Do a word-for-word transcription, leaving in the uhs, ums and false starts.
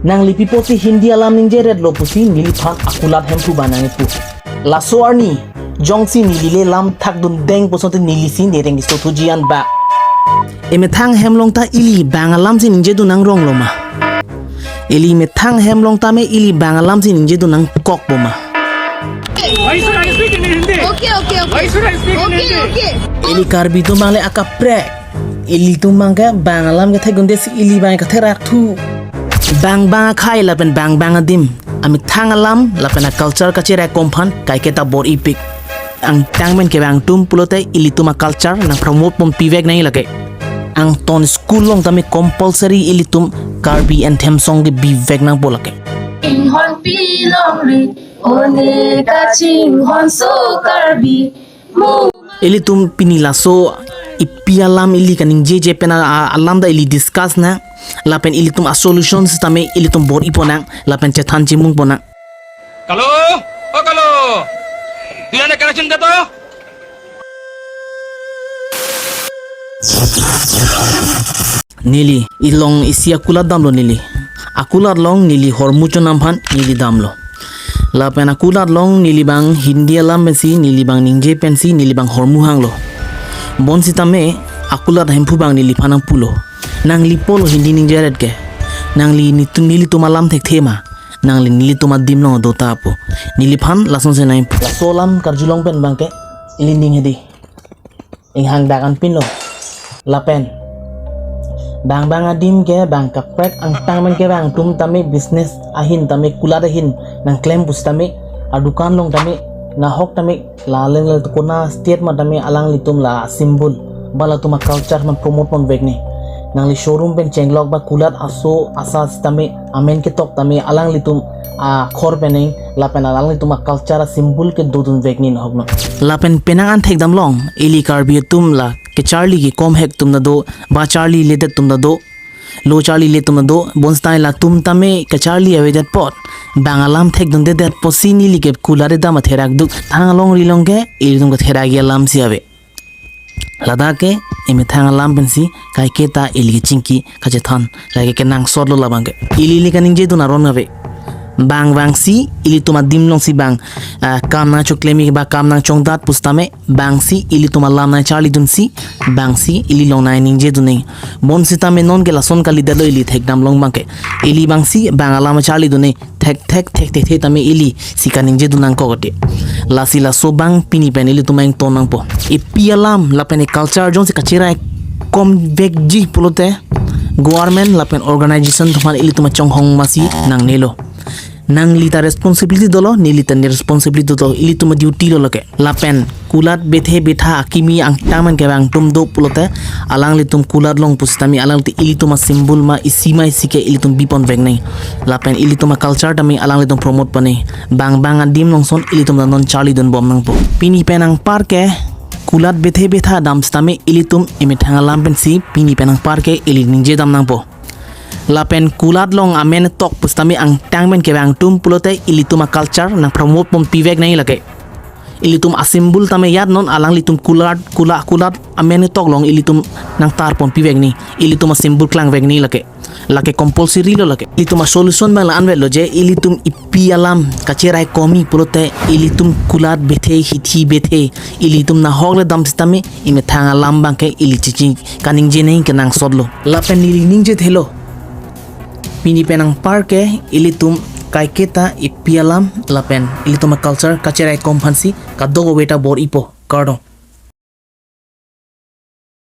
Nangli pi apotsi Hindi alam ningjeretlo pusi neliphan akulat Hemphu abang nangkipu. Laso arni jongsi neli le lam thakdun deng pusonte nelisi nereng keso thuji an ba. Emethang hem along ta ili bang alamsi ningjedun nangronglo ma? Ili methang hem along tame ili bang alamsi ningjedun nangkokpo ma? Why should I speak in Hindi? Okay, okay, okay. Why should I speak in Okay, Hindi? Okay. Ili Karbi atum abang le akaprek. Ilitum abang ke bang alam kethekdunde si ili abang katherak thu. Bang bang akhei lapen bang bang adim, amethang alam lapen aculture kacherai akomphan kaiketa bor-ipik. Angtan pen kevang atum pulote ilitum aculture nangpromote ponpivek nangji lake. Angtan school along tame compulsory ilitum Karbi anthem song kebivek nangpo lake. Inghon pilongri, one kachinghon so Karbi. Ilitum pini laso ipi alam ili kaningjeje pen a, a, alam ta ili discuss nang, lapen ilitum asolution sitame ilitum bor-ipo nang, lapen chethan chimungpo nang. Kalo, oh Kalo, dina ne connection kato? Neli, ilong isi akulat damlo neli. Akulat along neli hormu chonam aphan neli damlo. Lapen akulat along neli abang Hindi alam pensi, neli abang ningje pensi, neli abang hormu hanglo. Bonsitame akulat Hemphu abang neliphan nangpulo. Nangli pulo Hindi ningjeret ke. Nangli nelitum, nelitum alam thekthe ma? Nangli nelitum adim along do ta pu. Neliphan lasonsi nangpu. Laso alam karjulong pen abang ke ili ning hedi. Inghang dak anpinlo. Lapen bang bang adim ke bang kaprek angtan pen kevang atum tame business ahin tame kulat ahin nangklem pusitame adukan along tame nahok tame la leng le kona state ma tame alanglitum la symbol ba latum aculture man promote ponvek ni. Nangli showroom pen chenglok ba kulat aso asa sitame amen ketok tame alanglitum akhor penang lapen alanglitum aculture asymbol kedodunvek ni nahok no. Lapen penang an thekdam long, ili Karbi atum la kecharli kekom hek atum ta do, ba charli ledet atum ta do, lo charli le atum ta do, bonsitame latum tame kecharli avedet apot bang alam thekdundedet apotsi neli ke kulat edam atherak duk. Thang alongri along ke ilitum katherakji alamsi ave. Ladak ke emethang alam pensi kaiketa ili kechingki kachethan lake kenangsotlo labang ke. Ili ili kaningjedun aron ave. Bang bangsi ilitum adim alongsi bang, ah, kam nangchoklem-ik ba kam nangchongdat pusitame bangsi ilitum alam nangcharlidunsi bangsi ili along nangningjedun-e. Bonsitame non ke lason kalidetlo ili thekdam long abang ke. Ili bangsi bang alam charlidun-e. Thek thek thek thek thek tame ilisi kaningjedun nangkok ade. Lasi laso abang pini pen ilitum ington nangpo. Ipi alam lapen iculture jongsi kacherai komvekji pulote government lapen organization atum aphan ilitum achonghong masi nangnelo. Nangli ta responsibility dolo, neli ta ne responsibility dolo, ilitum aduty lo lake. Lapen kulat bethe betha akimi angtan pen kevang atum do pulote alanglitum kulat along pusitame alanglitum ilitum asymbol ma isi ma isi ke ilitum biponvek nang. Lapen ilitum aculture tame alanglitum promote pon nang. Bang bang adim along son ilitum ta non charlidunbom nangpo. Pini pen anpar ke kulat bethe betha dam sitame ilitum emethang alam pensi pini pen anpar ke ili ningjedam nangpo. Lapen kulat along amen tok pusitame angtan pen kevang atum pulote ilitum aculture nangpromote ponpivek nangji lake. Ilitum asymbol tame ajat non alanglitum kulat, kulat, kulat amen tok along ilitum nangtar ponpivek ni. Ilitum asymbol klangvek ni lake. Lake compulsory lo lake. Ilitum asolution abang la-an avelo je ilitum ipi alam kacherai komji pulote ilitum kulat bethe hithi bethe ilitum nahok le dam sitame emethang alam abang ke ili chichi kaningje nang kenangsotlo. Lapen ili ningje thelo. Pini pen anpar ke ilitum kaiketa ipi alam lapen ilitum aculture kacherai kom aphansi kadokave ta bor-ipo. Kardom.